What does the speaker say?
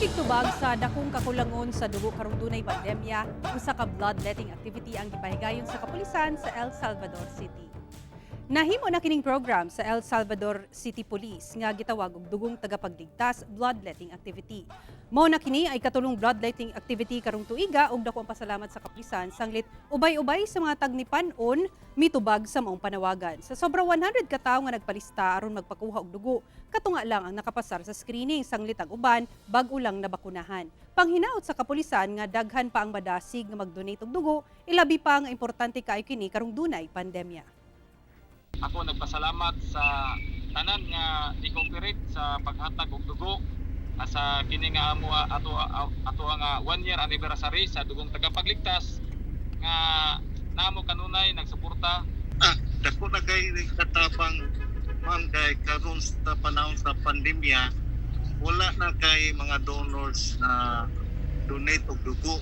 Bisan gitubag sa dakong kakulangon sa dugo karong dunay pandemya, usa ka bloodletting activity ang gipahigayon sa kapulisan sa El Salvador City. Nahimo na kining program sa El Salvador City Police nga gitawag og Dugong Tagapagligtas Bloodletting Activity. Mao na kini ay katulong bloodletting activity karong tuiga ug dako ang pasalamat sa kapulisan sanglit ubay-ubay sa mga tagnipan-on mitubag sa maong panawagan. Sa sobra 100 ka tawo nga nagpalista aron magpakuha og dugo, katunga lang ang nakapasar sa screening sanglit ang uban bag-o lang nabakunahan. Panghinaot sa kapulisan nga daghan pa ang madasig nga mag-donate og dugo, ilabi pa nga importante kaayo kini karong dunay pandemya. Ako nagpasalamat sa tanan nga ni-cooperate sa paghatag og dugo sa kini nga amo ato ato nga one year anniversary sa Dugong Tagapagligtas nga namo kanunay nagsuporta. Ah, dako na kay katabang, ma'am, kay karon sa panahon sa pandemya, wala na kay mga donors na donate og dugo.